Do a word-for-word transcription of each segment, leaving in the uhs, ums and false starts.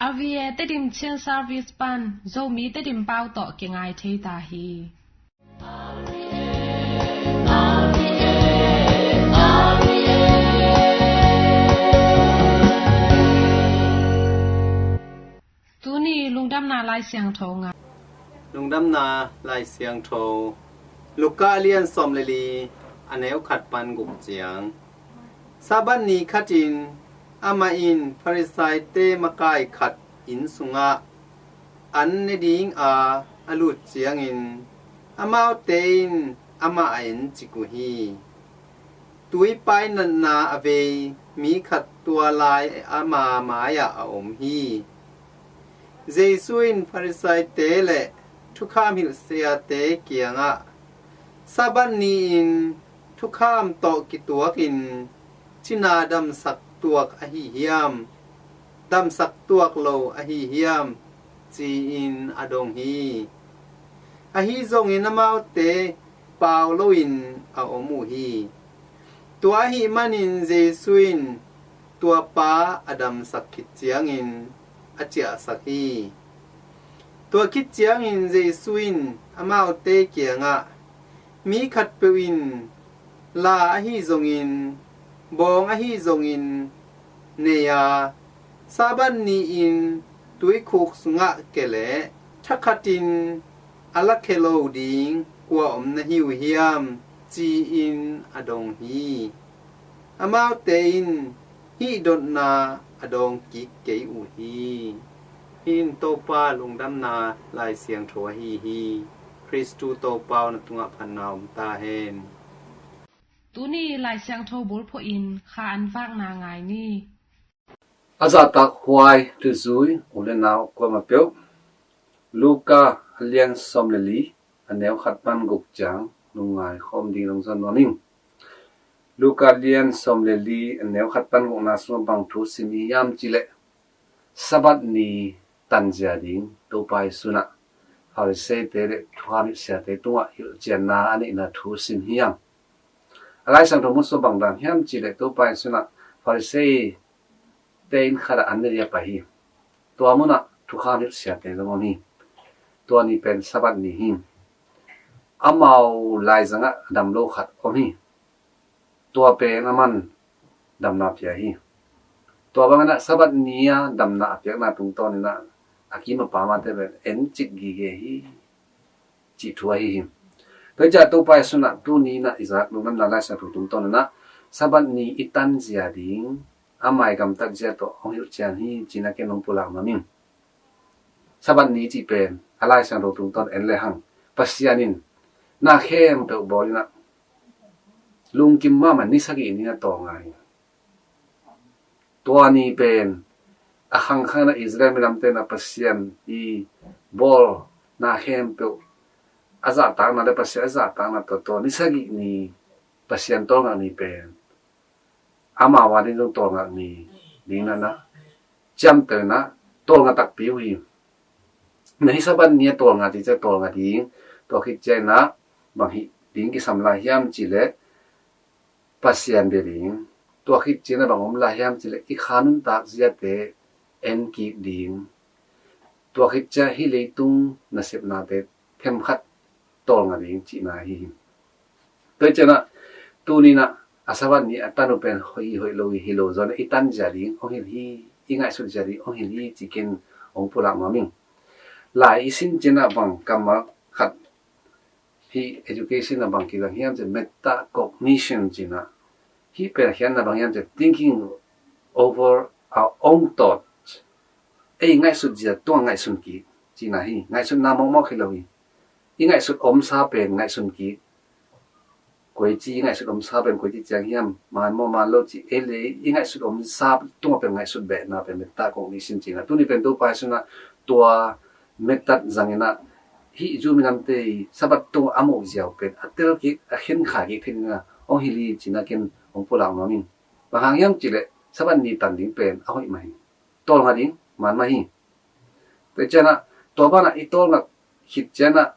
R V A Tedim Chin Service pan Zomi Tedim pau tawh kingai thei ta hi. Tuni lungdamna Lai Siangtho ngai. Lungdamna Lai Siangtho. Luka a lian sawm le li, a neu khat pan guk ciang. Sabbath ni khatin amah in Farisai-te makai khat inn sungah an ne dinga a lut ciangin amaute in amah a encik uh hi. Tuipai natna a vei mi khat tua lai ama mai-ah a om hi. Jesu in Farisai-te le thukham hilh siate kiangah, Sabbath ni-in thukham tawh kituakin cina damsak tuak ahi hiam, damsak tuak lo ahi hiam, ci-in a dong hi. Ahi zongin amaute pau loin a om uh hi. Tua ahih manin Jesu in tua pa a damsak khit ciangin a ciahsak hi. Tua khit ciangin Jesu in amaute kiangah, mi khatpeuh in la ahi zongin, bawng ahi zongin nei a, Sabbath ni-in tuikhuk sungah ke leh thakhatin a lakhia lo ding kua om na hi uh hiam, ci-in a dong hi. Amaute in hih dotna a dawng kik kei uh hi. Hih in Topa lungdamna Lai Siangtho ahi hi. Khristu Topa aw, na tungah phatna om ta hen. Tuni Lai Siangtho bulphuh in kha an vakna ngai ni. A zahtak huai tuzui u le nau kuamah peuh, Luka a lian sawm le li, a neu khat pan guk ciang lungngai khawm ding lungzon nuam ing. Luka lian sawm le li, a neu khat pan gukna sungah bang thu sim i hiam cih leh, Sabbath ni tanzia ding Topa Jesu in ah Farisee-te le thukham hilh siate tungah hilhcianna a neihna thu sim hi hang. A Lai Siangtho mun sungah bang dan hiam cih leh Topa Jesu in ah Farisee-te inn khatah an ne ding a pai hi. Tua munah thukham hilh siate zong om hi. Tua ni pen Sabbath ni hi. Amau laizangah a dam lo khat om hi. Tua pen aman damna pia hi. Tua bangin ah Sabbath ni-a damna a piakna tungtawnin ah a kim a pamte pen encik gige hi, cih thu ahi hi. Tua hi ciah Topa Jesu in ah tuni in ah i zak lungdamna Lai Siangtho tungtawnin ah Sabbath ni i tanzia ding, a mai gamtatzia tawh hong hilhcian hi, ci-in ah ken hong pulak nuam ing. Sabbath ni cih pen a Lai Siangtho tungtawn en le hang, Pasian in na khempeuh bawl in ah lungkim mahmah ni sagih ni-in ah tawlnga hi. Tua ni pen a khangkhang in ah Israel minamte in ah Pasian i bawl na khempeuh a zahtakna le Pasian a zahtakna tawh, tua ni sagih ni Pasian tawlngak ni pen amau a ding zong tawlngak ni ding in ah, ciamteh in ah tawlnga takpi uh hi. Na hih Sabbath ni-a tawlnga cih ciang tawlnga ding, tua khit ciangin ah bang hih ding kisam lai hiam cih leh Pasian bia ding. Tua khit ciangin ah bang om lai hiam cih leh i kha nuntak ziate en kik ding. Tua khit ciang hih leitung nasepnate themkhat tawlnga ding cihna ahi hi. Tua hi ciangin ah tuni in ah a Sabbath ni a tan uh pen hoih hi hoih lo hi lo zaw in ah i tanzia ding hong hilh hi, i ngaihsutzia ding hong hilh hi, ci-in ken hong pulak nuam ing. Lai i sin ciangin ah bang kammal khat hih education ah bang kizang hiam cih leh metacognition ci-in ah, hih pen a khiatna bang hiam cih leh thinking over our own thoughts. Ei ngaihsutzia tungah ngaihsun kik cihna hi. Ngaihsutna mawkmawk hi lo hi. I ngaihsut omsa pen ngaihsun kik. Koici i ngaihsut omsa pen koici ciang hiam, man maw man lo cih ei le ei i ngaihsut omsa tungah pen ngaihsut behna pen metacognition cihna. Tuni pen Topa Jesu in ah tua method zangin ah hih Jew minamte i Sabbath tungah a muh ziau pen a tel kik, a khenkha kik theih dingin ah hong hilh hi, ci-in ah ken hong pulak nuam ing. Bang hang hiam cih leh Sabbath ni tan ding pen a hoih mah hi. Tawlnga ding man mah hi. Tua ciangin ah tua banah i tawlnga khit ciangin ah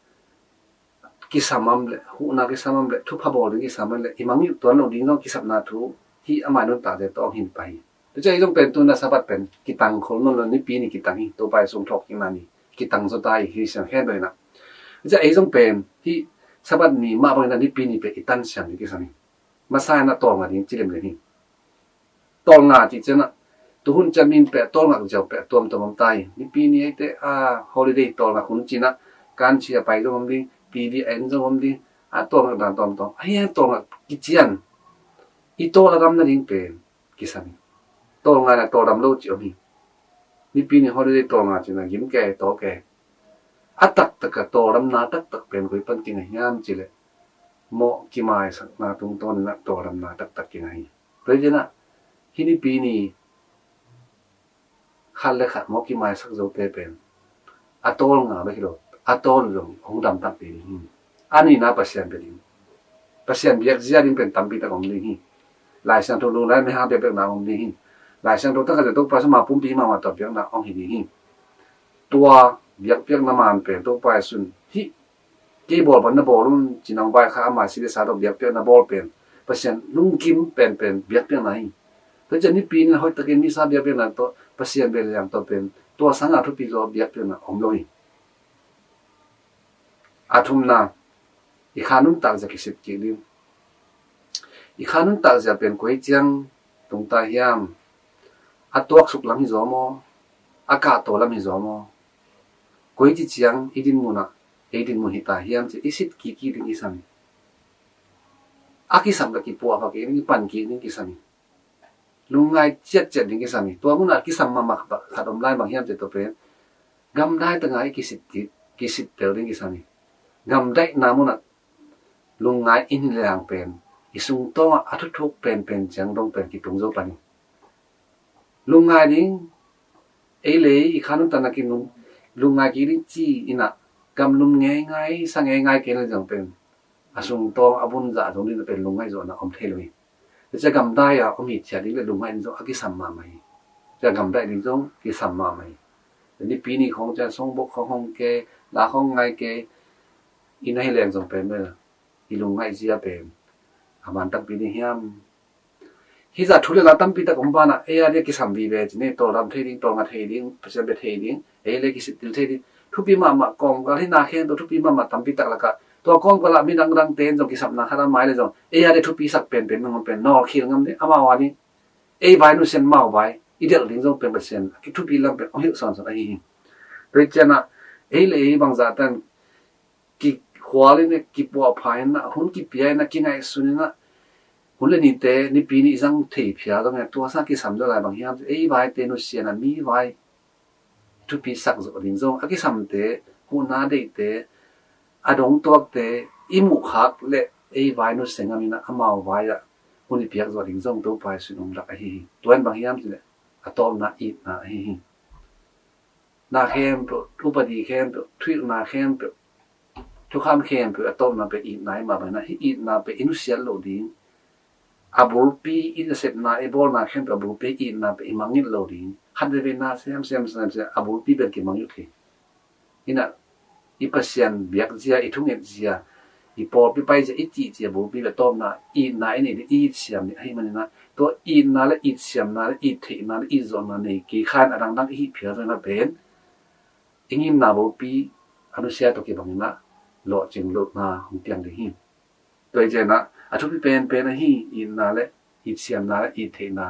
kisam om leh, huhna kisam om leh, thupha bawl ding kisam om leh, i mangngilh tuan loh ding zong kisapna thu hih a mai nuntakte tawh hong hilh pah hi. Tua ciang ei zong pen tu-in ah Sabbath pen kitang khol nawn lo, Nipi ni kitang hi. Topa Jesu hong thawhkikna ni kitang zaw ta hi, Khristian khempeuh in ah. Tua ciang ei zong pen hih Sabbath ni mah bangin ah Nipi ni pen i tan siam ding kisam hi. Masa in ah tawlnga ding ci lemlem hi. Tawlnga cih ciang ah tuhun ciang mi in pen tawlnga ziau pen tuamtuam om ta hi. Nipi ni eite a holiday tawlnga hun ci-in ah kanchi a pai zong om ding, T V a en zong om ding, a tawlnga dan tuamtuam. Ahi hang tawlnga kician i tawl a dam nading pen kisam hi. Tawlnga in ah tawldam lo cih om hi. Nipi ni holiday tawlnga ci-in ah gim kei, tawl kei. A taktak a tawldamna taktak pen koi pan kinga hiam cih leh mawh kimaisakna tungtawnin ah tawldamna taktak kinga hi. Tua hi ciang ah hih Nipi ni khat le khat mawh kimaisak zote pen a tawlnga bek hi lo, a tawl zong hong dam takpi ding hi. A nihna Pasian bia ding, Pasian biak zia ding pen tampi tak om ding hi. Lai Siangtho lungngai mi hang biakpiakna om ding hi. Lai Siangtho tangka zia Topa Jesu mah pumpi mahmah tawh biakna om hi ding hi. Tua biakpiakna man pen Topa Jesu in hih kei bawl bang na bawl un ci-in ah hong vaikhak, ama si le sa tawh biakpiakna bawl pen Pasian lungkim penpen biakpiakna hi. Tua ciang Nipi ni hoihtakin misa biakpiakna tawh, Pasian bia liang tawh pen tua sangin a thupi zaw biakpiakna om lo hi. A thumna, i kha nuntak zia kisip kik ding. I kha nuntak zia pen koi ciang tung ta hiam? A tuaksuk lam hi zaw maw? A kahto lam hi zaw maw? Koi ci ciang i dinmun ah ei dinmun hi ta hiam cih i sit kik kik ding kisam hi. A kisam leh kipuahpha kik ding, i pan kik ding kisam hi. Lungngai ciatciat ding kisam hi. Tua munah kisam mahmah khat om lai, bang hiam cih leh tua pen gamdai tangah i kisit, kisit tel ding kisam hi. Gamdaihna munah lungngai i hi lehang pen i sungtawngah a thuthuk penpen ciang dong pen kitung zo pan hi. Lungngai ding, ei le ei i kha nuntakna kinung, lungngai kik ding ci-in ah gamlum ngeingai, sa ngeingai kei leh zong pen a sungtawng a bun zah zong ding pen lungngaih zawhna om thei lo hi. Tua ciang gamdai a om hithiat ding leh lungngaih ding zong a kisam mahmah hi. Tua ciang gamdaih ding zong kisam mahmah hi. Nipi ni khawng ciang songbok khawng hong kei, la khawng ngai kei, i na hi leng zong pen bel i lungngaih zia pen a man takpi ding hiam? Hih zah thu le la tampi tak om banah ei a dia kisam vive ci ni, tawldam thei ding, tawlnga thei ding, Pasian bia thei ding, ei le kisittil thei ding. Thupi mahmah kawmkal hi, na khempeuh thupi mahmah tampi tak lakah tua kawmkal ah midang dangte in zong kisapna khat a mai leh zong ei a dia thupisak penpen, mangngam pen nawlkhil ngam ding, amau a ding ei vai nusia in amau vai i delh ding zong pen Pasian a kithupi lam pen hong hilh sawnsawn ahi hi. Tua hi ciangah ei le ei bangzah tan kikhual in, kipuahpha in, hun kipia in, kingaihsun in, hun le nite, Nipi ni i zang thei phial zong in, tua sang kisam zaw lai bang hiam? Ei vaite nusia in, mi vai thupisak zawh ding zong, a kisamte, huhna deihte, a dongtuakte i muhkhak leh ei vai nusia ngam in, amau vai ah hun i piak zawh ding zong Topa Jesu in hong lak ahi hi. Tua in bang hiam cih leh a tawpna itna ahi hi. Na khempeuh, upadi khempeuh, thuhilhna khempeuh, thukham khempeuh a tawpna pen itna hi mah bangin ah, hih itna pen i nusiat loh ding, a bulpi, i nasepna, i bawlna khempeuh a bulpi itna pen i mangngilh loh ding. Khat veivei na sem sem sem sem a bulpi pen kimangngilh thei. Inah i Pasian biak zia, i thunget zia, i pawlpi pai zia, i cih zia bulpi pen a tawpna itna i neih ding, i itsiam ding ahih manin ah, tua itna le itsiamna le ittheihna le itzawhna nei kei khan a dangdang i hih phial zongin ah pen i ngimna bulpi a nusia tawh kibangin ah lawhcing lohna hong piang ding hi. Tua hi ciangin ah a thupi penpen ahi itna le itsiamna le ittheihna,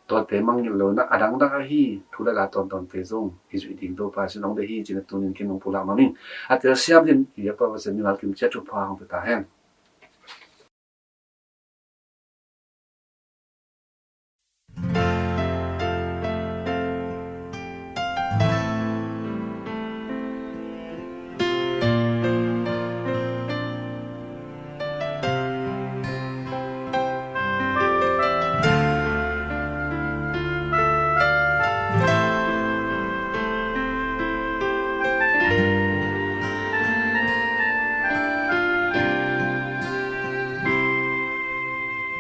tuate mangngilh lo in ah a dangdang ahi thu le la tuamtuamte zong i zuih ding Topa Jesu in hong deih hi ci-in ah tuni-in ken hong pulak nuam ing. A telsiam dingin i biakpa Pasian mimal kim ciat thupha hong pia ta hen.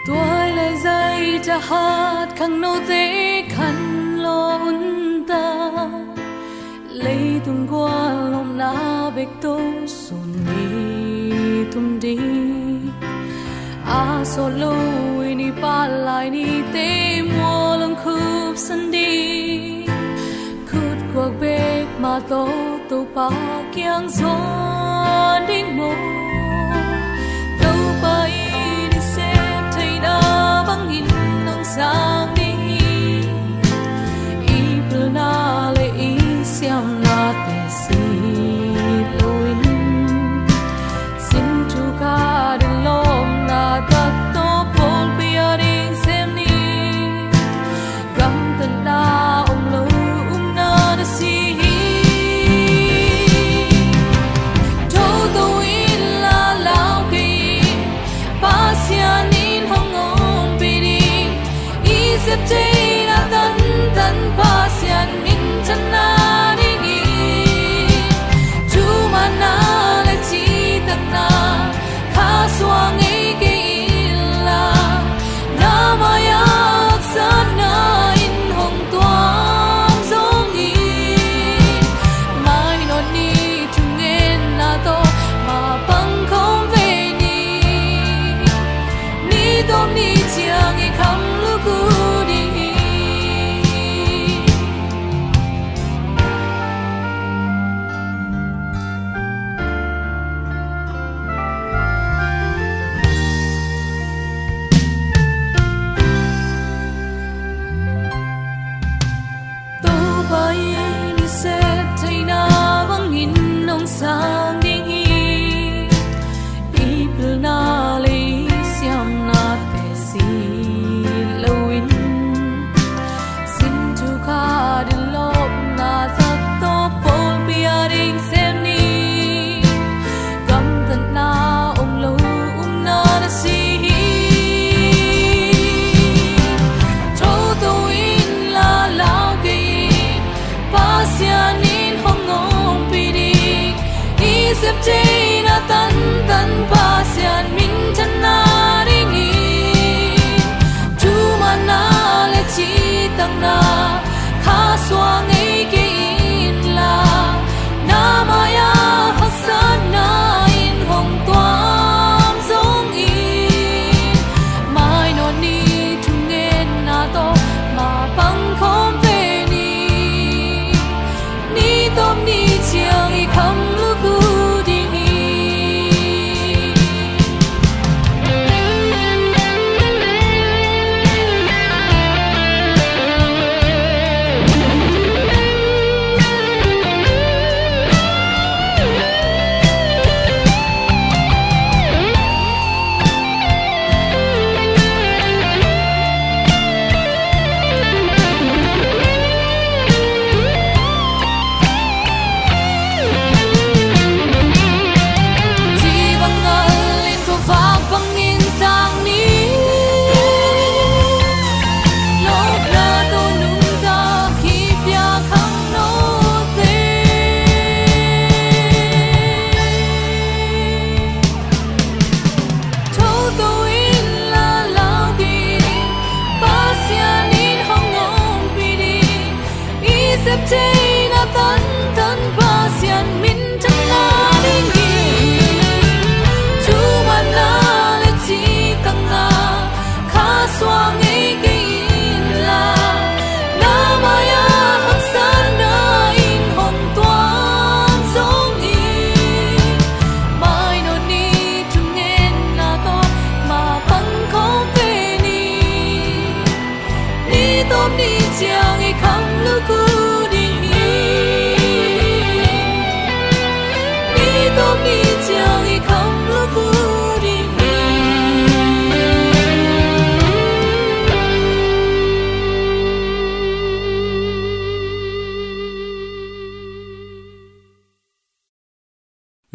Tua ahih leh zai thahat khangnote khanlawh un ta, leitung gual nopna bek tawh sun ni tum ding. A sawt lo i ni pah lai nite mual san ding, khut kuak bek mah tawh Topa kiang zuan ding maw? Topa in i sep theihna bangin hong sang ding hi. I pilna le i siamnate si loin, sin thuk a din lawpna tak tawh pawlpi a ding sem ni. Gamtatna om lo upna na si hi. Toto in la lau kei in, Pasian in hong ompih ding. I sep theihna tantan Pasian minthanna ding hi. Thumanna le citakna kha suang ngei kei inla, na mai-ah haksatna in hong tuam zong hi. Mainawt ni thungetna tawh mapang khawm ve ni. Ni tawp ni ciang i kham luk uh ding hi. Topa in i sep theihna bangin hong sang ding hi. I pilna le i siamnate si loin, sin thuk a din lawpna tak tawh pawlpi a ding sem ni. Gamtatna om lo upna na si hi. Toto in la lau kei in, Pasian in hong ompih ding. I sep theihna tantan Pasian minthanna ding hi. Thumanna le citakna kha suang ngei kei inla, na mai-ah haksatna in hong tuam zong hi. Mainawt ni thungetna tawh mapang khawm ve ni. Ni tawp ni ciang i kham luk uh ding hi. Ci bang ngal in khuavak bangin tang ni. Lawpna tawh nuntak i pia khangnote. Toto in la lau kei in, Pasian in hong ompih ding. I sep theihna tantan Pasian minthanna ding hi. Thumanna le citakna kha suang ngei kei inla, na mai-ah haksatna in hong tuam zong hi. Mainawt ni thungetna tawh mapang khawm ve ni. Ni tawp ni ciang i kham luk uh ding hi. Ni tawp ni ciang i kham luk uh ding hi.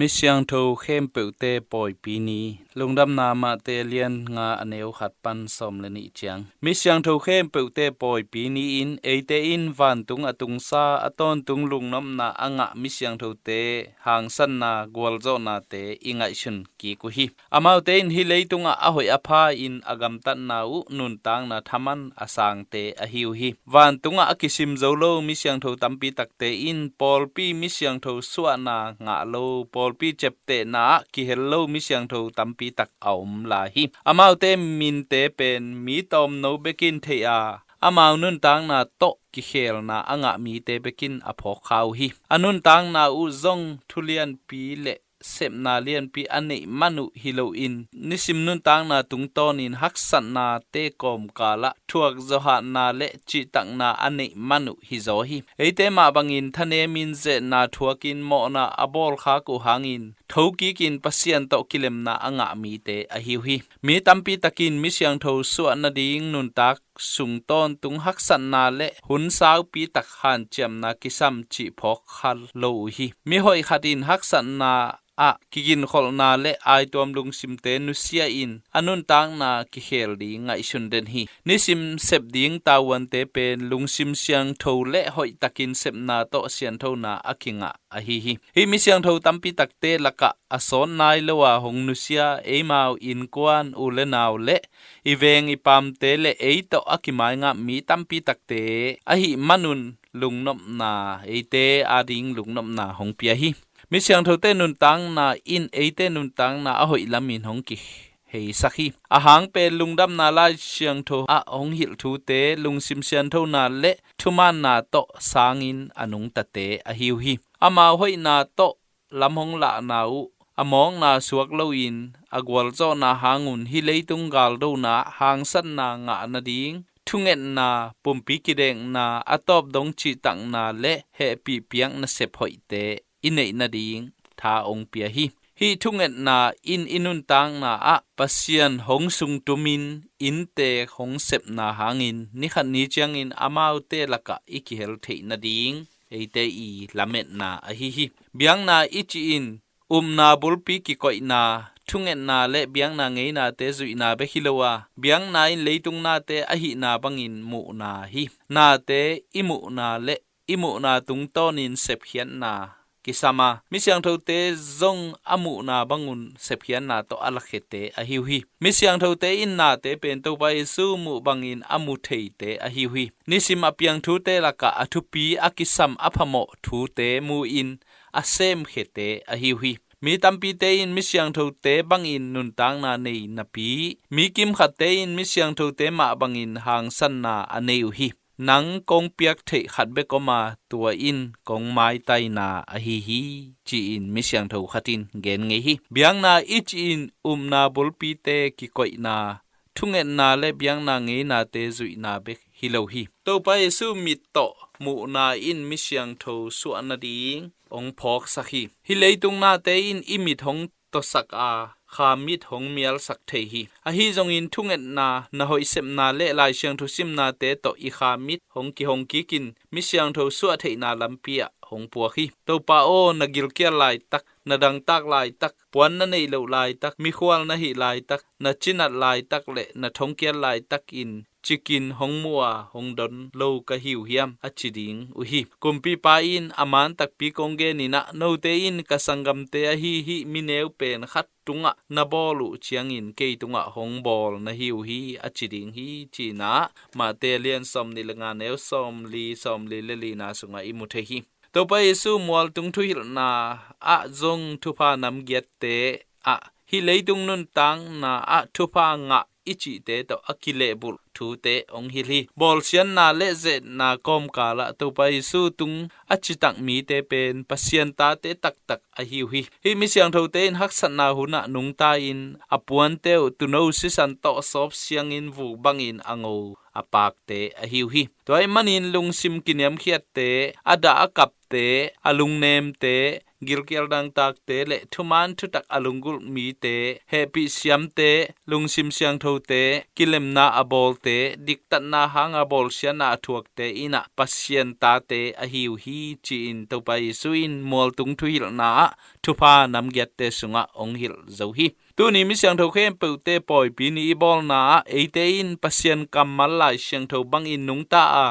Misiangtho khempeuhte pawipi ni. Lungdamna Mate lian nga a neu khat pan sawm le nih ciang. Misiangtho khempeuhte pawipi ni-in eite in vantung a tungsa a tawntung lungnopna a ngah misiangthote hangsanna gualzawhnate i ngaihsun kik uh hi. Amaute in hih leitungah a hoih a pha in a gamtatna uh nuntakna thaman a sangte ahi uh hi. Vantungah a kisim zo lo misiangtho tampi takte in pawlpi misiangtho suahna ngah lo, pawlpi ciaptehna ah kihel lo misiangtho tampi tak a om lai hi. Amaute minte pen mi tawmno bekin theih a, amau nuntakna tawh kikhelna a ngah mite bekin a phawkkha uh hi. A nuntakna uh zong thu lianpi le sepna lianpi a neih man uh hi loin, nisim nuntakna tungtawnin haksatnate kawmkalah thuak zawhahna le cihtakna a neih man uh hizaw hi. Eite mah bangin thanemin zetna thuakin mawhna a bawlkhak uh hangin thokikin Pasian tawh kilemna a ngah mite ahi uh hi. Mi tampi takin mi siangtho suah nading nuntak sung tawntung haksatna le hun saupi tak hanciamna kisam cih phawkkha lo uh hi. Mi hoih khat in haksatna ah kiginkholhna le aituam lungsimte nusia in a nuntakna kikhel ding ngaihsun den hi. Nisim sep ding tavuante pen lungsim siangtho le hoihtakin sepna tawh sianthona a kingah ahi hi. Hih mi siangtho tampi takte lakah a sawt nai lo a hong nusia eimau innkuan u le nau le i veng i pamte le ei tawh a kimaingah mi tampi takte ahih manun lungnopna, eite ading lungnopna hong pia hi. Mi siangthote nuntakna in eite nuntakna a hoih lamin hong kiheisak hi. A hang pen lungdamna Lai Siangtho ah hong hilh thute, lungsim sianthona le thumaanna tawh sangin a nungtate ahi uh hi. Amau hoihna tawh lam hong lahna uh a mawkna suak loin a gualzawhna hangun hih leitung galdona hangsatna ngah nading thungetna, pumpi kidekna, a tawp dong cihtakna le hehpih piak nasep hoihte i neih nading tha hong pia hi. Hih thungetna in i nuntakna ah Pasian hong sungtumin inntek hong sepna hangin nikhat ni ciangin amaute lakah i kihel theih nading eite i lametna ahi hi. Biakna i cih in upna bulpi kikoihna, thungetna le biakna ngeinate zuihna bek hi lo a, biakna in leitung nate ahihna bangin muhna hi. Nate i muhna le i muhna tungtawnin sepkhiatna kisam a, mi siangthote zong a muhna bangun sepkhiatna tawh a lakhiate ahi uh hi. Mi siangthote in nate pen Topa Jesu muh bangin a mu theite ahi uh hi. Nisim a piang thute lakah a thupi a kisam a phamawh thute mu-in a semkhiate ahi uh hi. Mi tampite in mi siangthote bangin nuntakna nei napi, mi kimkhatte in mi siangthote mah bangin hangsanna a nei uh hi. Nang kong piak theih khat bek om a, tua in kong maitaina ahi hi, ci-in mi siangtho khat in gen ngei hi. Biakna i cih in upna bulpite kikoihna, thungetna le biakna ngeinate zuihna bek hi lo hi. Topa Jesu mit tawh muhna in mi siangtho suah nading hong phawksak hi. Hih leitung nate in i mit hong tawsak a, kha mit hong mialsak thei hi. Ahi zongin thungetna, na hoih sepna le Lai Siangtho simnate tawh i kha mit hong kihong kikin mi siangtho suah theihna lampi ah hong puak hi. Topa aw, na gilkial laitak, na dangtak laitak, puan na neih loh laitak, mikhual na hih laitak, na cinat laitak le na thongkial laitak in cikin hong mu a hong don lo ka hi uh hiam, a ci ding uh hi. Kumpipa in a man takpi kong genin ah, note in ka sanggamte ahi hih mi neu pen khat tungah na bawl uh ciangin kei tungah hong bawl na hi uh hi, a ci ding hi, ci-in ah Mate lian sawmnih le nga, neu sawmli, sawmli le lina sungah i mu thei hi. Topa Jesu mualtung thuhilhna ah zong thupha namgiatte ah hih leitung nuntakna ah thupha ngah i cihte tawh a kilehbulh thute hong hilh hi. Bawlsiatna le zetna kawmkal ah Topa Jesu tung a citak mite pen Pasian tate taktak ahi uh hi. Hih mi siangthote in haksatna hun ah nungta in a puante uh tuuno sisan tawh sawp siangin vuk bangin a ngo a pakte ahi uh hi. Tua ahih manin lungsim kiniamkhiatte, a dah a kapte, a lungnemte, gilkial dangtakte le thuman thutak a lunggulh mite, hehpih siamte, lungsim siangthote, kilemna a bawlte, diktatna hanga bawlsiatna a thuakte in ah Pasian tate ahi uh hi, ci-in Topa Jesu in mualtung thuhilhna ah thupha namgiatte sungah hong hilh zo hi. Tuni mi siangtho khempeuhte pawipi ni i bawlna ah eite in Pasian kammal Lai Siangtho bangin nungta a,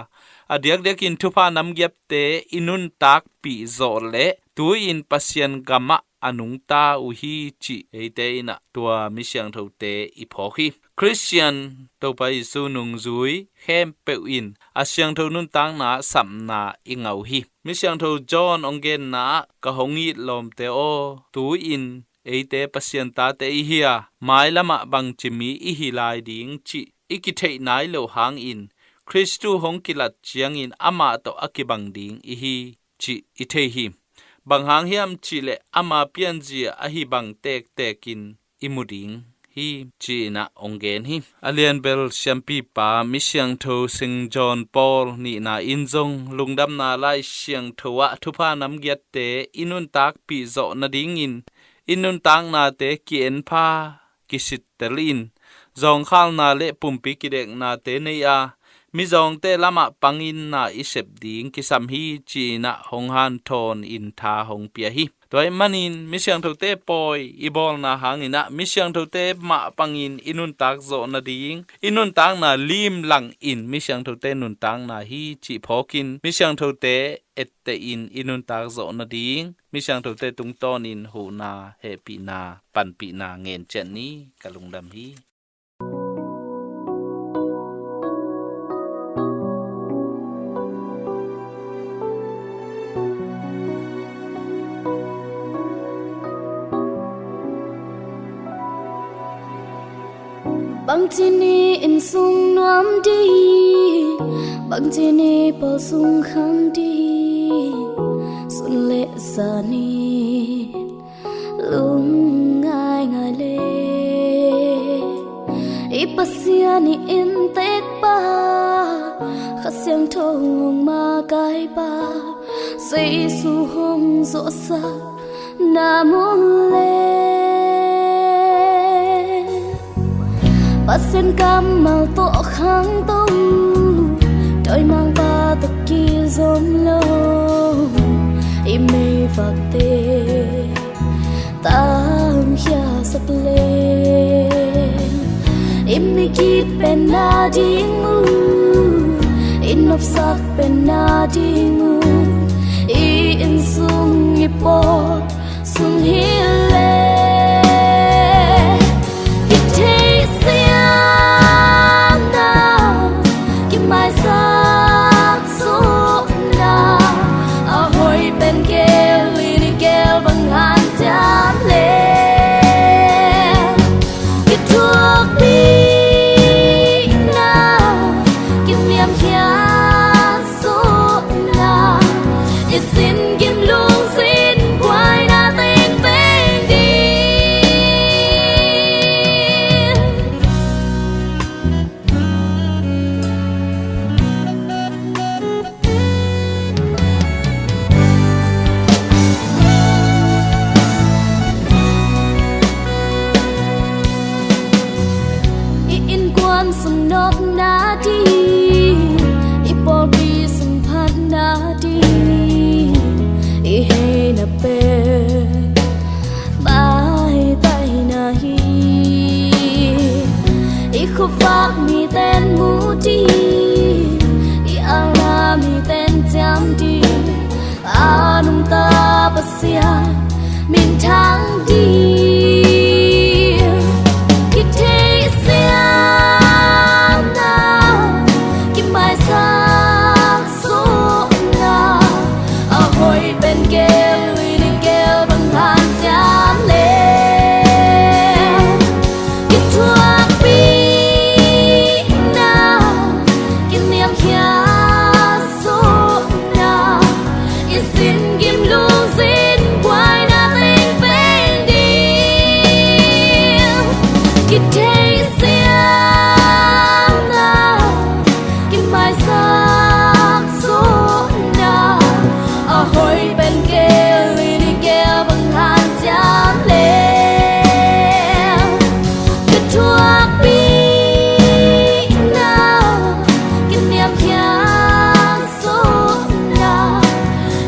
a diakdiakin thupha namgiatte i nuntakpih zawh leh tu-in Pasian gamah a nungta uh hi, cih eite in ah tua mi siangthote i phawk hi. Khristian, Topa Jesu nungzui khempeuh in a siangtho nuntakna ah sapna i ngah uh hi. Mi siangtho John hong genna ah, ka hong it lawmte aw, tu-in eite Pasian tate i hi a, mailamah bangci mi i hi lai ding cih i kitheih nai loh hangin Khristu hong kilat ciangin amah tawh a kibang ding i hi cih i thei hi. Bang hang hiam cihleh ama pianzia ahi bang tektekin i mu ding hi, ci-in ah hong gen hi. A lianbel siampipa mi siangtho Saint John Paul nihna in zong Lungdamna Lai Siangtho ah thupha namgiatte i nuntakpih zawh nadingin i nuntaknate ki-enpha, kisittel in, zawngkhalna le pumpi kideknate nei a, mizawngte lamah pangin na i sep ding kisam hi, ci-in ah hong hanthawn in tha hong pia hi. Tua ahih manin mi siangthote pawi i bawlna hangin ah mi siangthote mah pangin i nuntak zawh nading, i nuntakna limlang in mi siangthote nuntakna hi cih phawkin mi siangthote etteh in i nuntak zawh nading mi siangthote tungtawnin huhna, hehpihna, panpihna ngen ciat ni. Ka lungdam hi. Bangci ni inn sung nuam ding, bangci ni pawl sung khang ding, sun le zan in lungngaingai le, i Pasian i inntek pa, Kha Siangtho hong makaipa, Jesu hong zawhsak na mu le, Pasian kammal tawh khangto, dawimangpa tawh kizom lo, i meivakte tangkhiasak le, i mi kipen nading uh, i nopsak pen nading uh, i inn sung i pawl sung hi le, kitheisiamna, kimaisak sukna, a hoih pen gel in i gel bang hanciam le, kithuakpihna, kimiamkhiat sukna, i sin gim lungsim buaina teng peng ding. I innkuan sung nopna ding, i pawlpi sung phatna ding, i heina pen maitaina hi. I khuavak miten mu ding, i alna miten ciam ding, a nungta Pasian minthang ding. Kitheisiamna, kimaisak sukna, a hoih pen gel in i gel bang hanciam le, kithuakpihna, kiniamkhiat sukna, i sin gim lungsim buaina teng peng ding. Kitheisiamna, kimaisak sukna, a hoih pen gel in i gel bang hanciam le, kithuakpihna, kiniamkhiat sukna,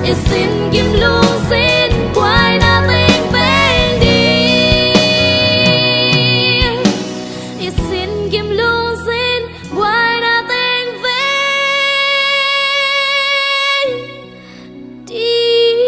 i sin gim lungsim buaina teng peng ding. I sin gim lungsim buaina teng peng ding.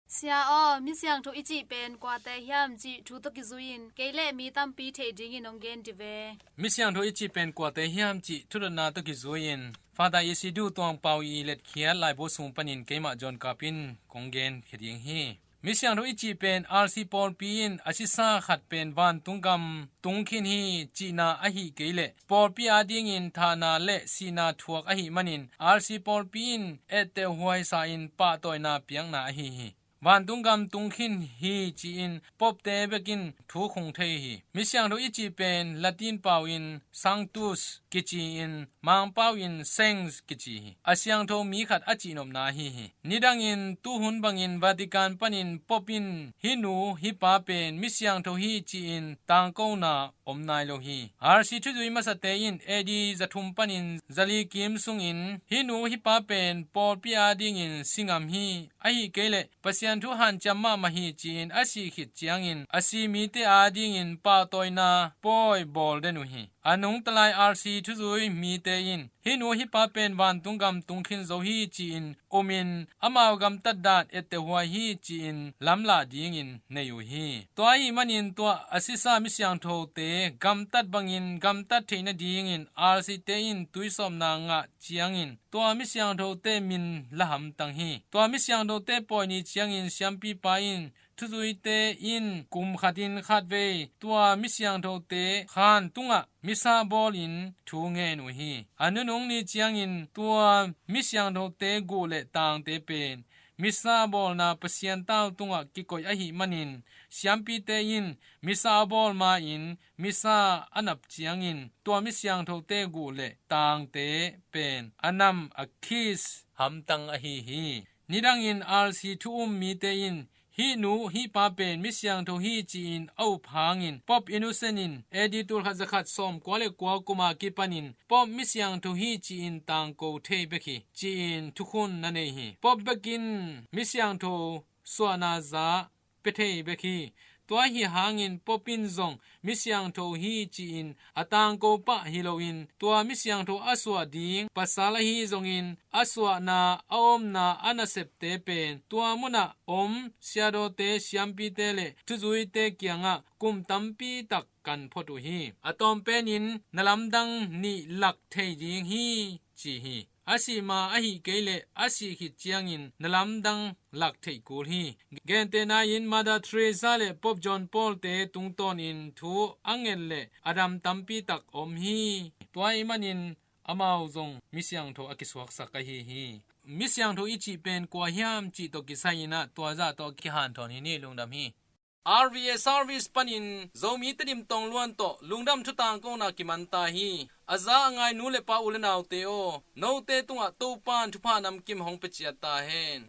Sia aw, mi siangtho i cih pen kuate hiam cih thu tawh kizui-in kei le mi tampi theih dingin hong gen dih ve. Mi siangtho i cih pen kuate hiam cih thudotna tawh kizui-in Father Isidhu Tuang Pau i letkhiat laibu sung panin keimah John Kap in kong gen khia ding hi. Misiangtho i cih pen R C pawlpi in a sisa khat pen vantung gam tung khin hi cihna ahih kei leh pawlpi adingin thahna le sihna thuak ahih manin R C pawlpi in etteh huaisa in pahtawina piakna ahi hi. Vantung gam tung khin hi ci-in Pope-te bekin thu khung thei hi. Misiangtho i cih pen Latin pau in Sanctus kici-in Mangpau in Saints kici hi. A siangtho mi khat a cihnopna ahi hi. Nidangin tuhun bangin Vatican panin Pope in hih nu hih pa pen misiangtho hi ci-in tangkona om nai lo hi. R C thuzui masate in A D zathum panin zali kim sungin hih nu hih pa pen pawlpi adingin si ngam hi, ahih kei leh Pasian thu hanciam mahmah hi ci-in a sih khit ciangin a si mite adingin pahtawina pawi bawl den uh hi. A nungta lai R C thuzui mite in hih nu hih pa pen vantung gam tung khin zo hi ci-in umin amau gamtat dan etteh huai hi ci-in lamlah dingin nei uh hi. Tua ahih manin tua a sisa misiangthote gamtat bangin gamtat theih nadingin R C-te in tuisawpna ngah ciangin tua misiangthote min la hamtang hi. Tua misiangthote pawi ni ciangin siampipa in thuzuite in kum khatin khatvei tua misiangthote khan tungah misa bawlin thu ngen uh hi. A nunung ni ciangin tua misiangthote guh le tangte pen misa bawlna Pasian tau tungah kikoih ahih manin siampite in misa a bawl ma-in misa a nap ciangin tua misiangthote guh le tangte pen a nam a khis hamtang ahi hi. Nidangin R C thu um mite in hih nu hih pa pen misiangtho hi ci-in a up hangin Pope Innocent in A D tulkhat zakhat sawmkua le kua kuma kipanin Pope misiangtho hi ci-in tangko thei bek hi ci-in thukhun na nei hi. Pope bekin misiangtho suahna za pia thei bek hi. Tua hi hangin Pope in zong misiangtho hi ci-in a tangko pah hi loin tua misiangtho a suah ding pasal ahi zongin a suahna a omna a nasepte pen tua munah om siadawte siampite le thuzuite kiangah kum tampi tak kan phot uh hi. A tawm penin na lamdang nih lak thei ding hi ci hi. A sih ma ahih kei leh a sih khit ciangin na lamdang lak theih kul hi. Gentehna in Mother Teresa le Pope John Paul-te tungtawnin thu a nget le a dam tampi tak om hi. Tua ahih manin amau zong misiangtho a kisuaksak ahi hi. Misiangtho i cih pen kua hiam cih tawh kisai-in ah tua zah tawh kihanthawn hi ni. Lungdam hi. R V A service panin Zomi Tedim Tongluan tawh lungdam thutangkona kiman ta hi. A za a ngai nu le pa u le naute aw, note tungah Topan thupha namkim hong pia ciat ta hen.